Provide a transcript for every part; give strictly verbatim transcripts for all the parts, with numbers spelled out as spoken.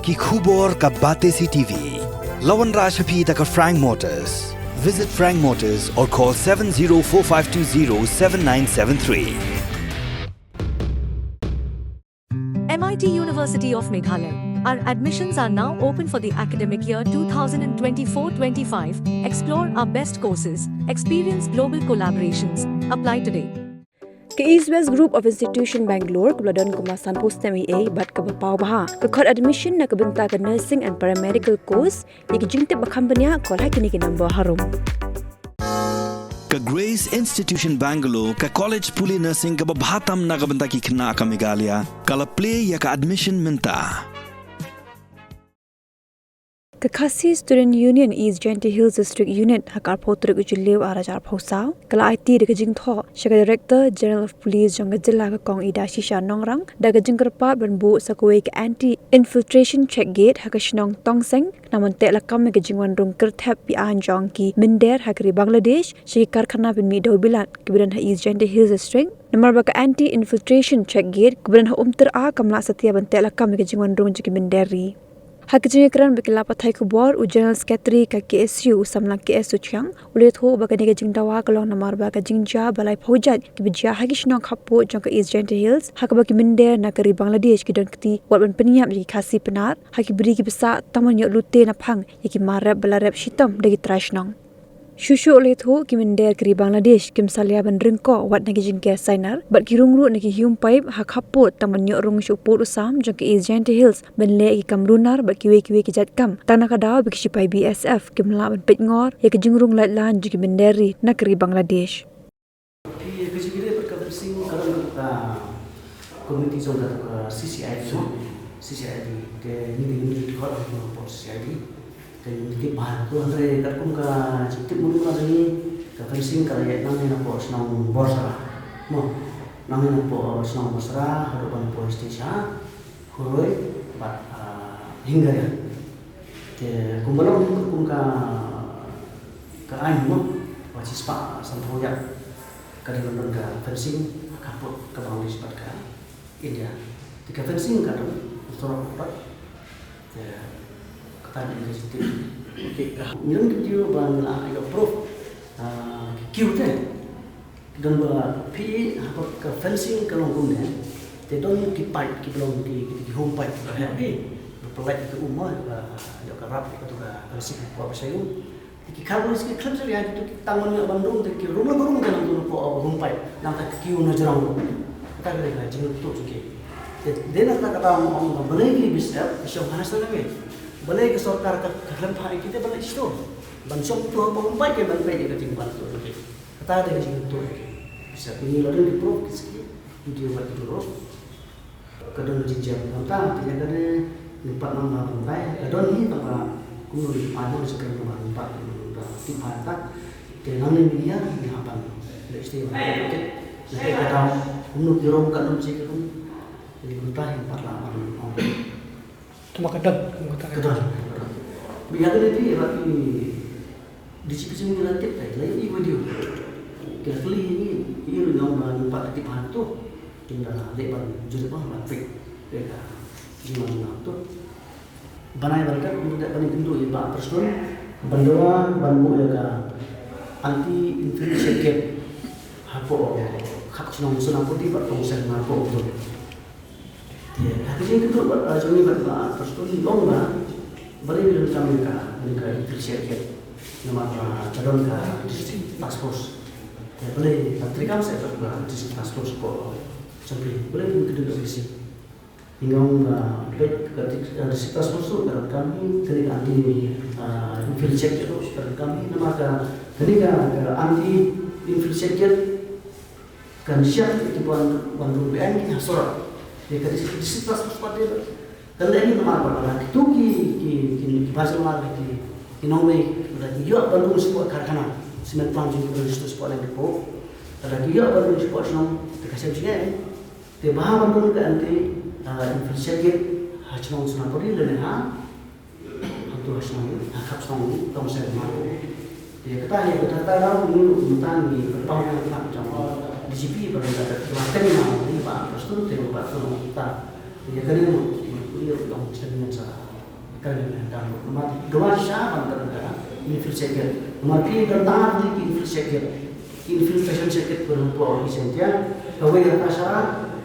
Ki khubor ka Batesi T V. La wanrah sha phi da ka Frank Motors. Visit Frank Motors or call seven zero four five two zero seven nine seven three. M I T University of Meghalaya. Our admissions are now open for the academic year two thousand twenty-four twenty-five. Explore our best courses, experience global collaborations. Apply today. Ka East West Group of Institution Bangalore, kaba la don kumba sanphew snem eiei bad kaba paw bha, ka khot admission na ka bynta ka nursing and paramedical course. Ïa ki jingtip ba kham bniah, call ha kine ki number harum. Ka Grace Institution Bangalore, ka college pule nursing kaba bha tam na ka bynta ki khynnah ka Meghalaya, ka la plie ïa ka admission mynta. Ka Khasi Student Union East Jaintia Hills District Unit ha ka arphew tarik u Jylliew arhajar arphew saw ka la aiti da ka jingthoh sha ka Director General of Police jong ka jylla ka Kong Idashisha Nongrang da ka jingkyrpad ban buh sa kawei ka anti infiltration check gate ha ka shnong Tongseng, khnang ban teh lakam ïa ka jingwan rung kyrthep ïa ka jong ki mynder ha ka ri Bangladesh sha ki karkhana pynmih dewbilat kiba don ha East Jaintia Hills District. Namar ba ka anti infiltration check gate kaba don ha Umtyra kam lah satia ban teh lakam ïa ka jingwan rung jong ki mynder ri. Ha ka jingïakren bad ki lad pathai khubor, u General Secretary ka K S U, u Samla K S Suchiang, u la ïathuh ba kane ka jingdawa ka long namar ba ka jingjia ba laiphew jait kiba jia ha ki shnong khappud jong ka East Jaintia Hills, ha kaba ki mynder na ka ri Bangladesh ki don kti wat ban pynïap ïa ki Khasi Pnar ha ki bri kiba sah tang ban ïoh lute na phang ïa ki mar rep ba la rep shitom da ki trai shnong. Shuh shuh u la ïathuh, ki mynder ka ri Bangladesh kim salia ban ryngkoh wat na ki jingker sainar bad ki rung ruh na ki hium paip ha khappud tang ban ïoh rung sha u pud u sam jong ka East Jaintia Hills ban leh ïa ki kam runar bad kiwei kiwei ki jait kam, tang na ka daw ba ki shipai B S F kim lah ban peitngor ïa ka jingrung laitlan jong ki mynder ri na ka ri Bangladesh. Ki, ka jingïadei bad ka fencing ka long ka komiti jong ka, ka C C I D, C C I D, te ngi dei ngi dei khot ha ka C C I D. Te ngi tip bha to, hynrei katkum ka jingtip mano mano jong ngi, ka fencing ka la ïaid nangne napoh shnong Borsara. Mo, nangne napoh shnong Borsara haduh ban poi sha Khuroi bad, ah, Hingaria. Te kumba long kum ka, ka aiñ mo, ba shispah sanphew ïa ka dei ban don ka fencing ha khappud ka Bangladesh bad ka India. Te ka fencing ka don, u surok pat. Te kata ngi ka jingtip. Ngi don ki video ba ngi la ïoh proof, ah, ki kiew te. Don ba phi, ha ka fencing ka long kumne. Te don ki pipe, ki ba long ki, ki, ki home pipe, ba heh phi. Ba pynlait ka um mo, ba ïoh ka rap, ka tu ka fencing, ba ba sha um. Ki kha ba ki khlem sha ri ha ki tu ki tang ban ïoh ban rung, te ki rung la ka rung ka nang tu napoh home pipe. Nangta ki kiew na jrong. Kata ka dei ka jingtuh jong ki. Te dei na kata kata ong, ong ba balei ki B S F, ki shong ha National Highway. Balei ka sorkar ka, ka khlem phah ïa ki te ban leit sha tu. Ban shong tu hapoh home pipe ke ban peit ïa ka jingban tu jong ki. Kata dei ka jingtuh. Sa kine la don ki proof ki ski, video bad ki proof. Ka don ka jingjia mynta, te ïa kane ngi pat nang nang mynta, ka don hi tang ba kumno ngi pat nang sa kane ba ngi pat nang tip bha ta. Te nangne ngi ïa ngi hap ban leh step ba ngi ka daw kumno ki rong ka don ji ka don. Te mynta ngi pat la ban ong. Tang ba ka don, tang ba ka don. Ka don. Ba ïa kane phi, ïa phi, D G P jong ngi la tip, la ïohi video. Ki la kylli ngi, ngi ruh ngi ong ba ngim pat tip hangto. Kim da leh ban jurip ba la peit. Ïa ka jingma jingma to. Ban ai ban kat, ngim da ban ïakynduh ïa Bah Prestone. Ban dawa ban buh ïa ka anti infiltration gate hapoh khap shnong Sonapati bad Tongseng hapoh Umtyra. Te ha ka jingkynduh bad, ah, jong ngi bad Bah Prestone, ngi ong ba balei ngi donkam ïa ka, ïa ka infiltration gate, namar ba ka don ka district task force. Te balei ka treikam seh bad ka district task force hapoh Champhai, balei ngim kyndit office. Ngi ong ba bad ka dis-, ka district task force ruh ka donkam hi, kane ka anti, ah, infiltration gate ruh ka donkam hi, namar ka, kane ka, ka anti infiltration gate kan shah ïa ki ban, ban rung beaiñ ki ha surok. Ïa ka district, district task force pat de kan leh hi namar ba lada kito ki, ki, ki, ki ba jong la ki, ki nongwei, lada ki ïoh ban rung shapoh karkhana cement plant jong ki ban rung shapoh Langpih, lada ki ïoh ban rung shapoh shnong, te ka shem jingeh. Te ba ban rung ka anti, ah, infiltration gate ha shnong Sonapati lane ha Hangto ha shnong, ha khap shnong, Tongseng ma. Ïa kata, ïa kata ka daw ngi ruh mynta ngi pynpaw ïa ka jong D G P ba ka, ka, ka, ka, ka, ba ka sdang te ba ka ta. Ïa kane ruh ngi ruh ïa ka jong sdang ngan sa. Ka ri ne dang namar dua sha ban ka dang ka infiltrate. Namar ki dang tar ni ki infiltrate. Ki infiltration jacket ko dang po ki sen tia. Kawei ha ka sha,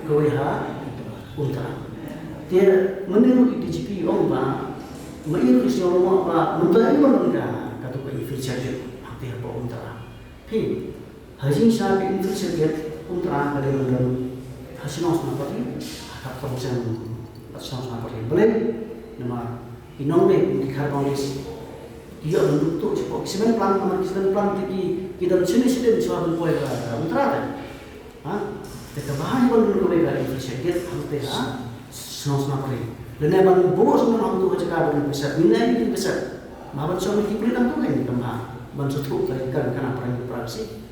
kawei ha Umtara. Te mynne i D G P ong ba ma i ri sio mo ba mynta i ban ka ka tu ka infiltrate. Hangte ha po Umtara. Phi, ha jingshisha ka infiltrate Umtara ka dei ban don ha shnong Sonapati, ha ka pyrshang ha shnong Sonapati. Balei? Namar ki nongleit ki Khar Congress ki ïoh ban duk tu shapoh ki cement plant, namar ki cement plant ki, ki, ki don shane shadien shuwa ban poi ka Umtara te. Ha? Te kaba hap ban don kawei ka infiltrate hangte ha shnong Sonapati. Lane ban buh shnong hangtu ha jaka ban pynshad, ngin ai ngin pynshad. Ma ban shong ki pulit hangtu kan kam ha ban shu thuh ka kan kana pran pran si.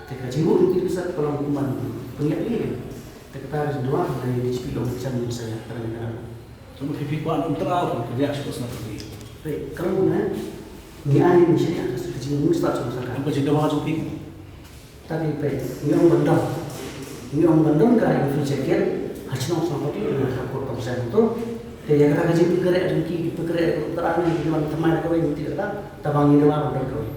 Te ka jingmut ki pisa ka long kumban pynïap ïa. Te kata ka jingduwai na D G P long chan ïa saya ka dang ka dang. Tang phi phi kwah Umtara ka ïa shu sna phi. Te ka long ne ngi ai ngi shaniah ka jingmut stad shu sna ka. Ka jingduwai jong phi. Tapi phi ngi ong ban don. Ngi ong ban don ka infiltrate ha shnong Sonapati na ka por tong sen tu. Te ïa kata ka jingpynkhreh jong ki, ki pynkhreh Umtara ne ki wan thymmai da kawei ngi ti kata. Tang ba ngi duwai ban don kawei.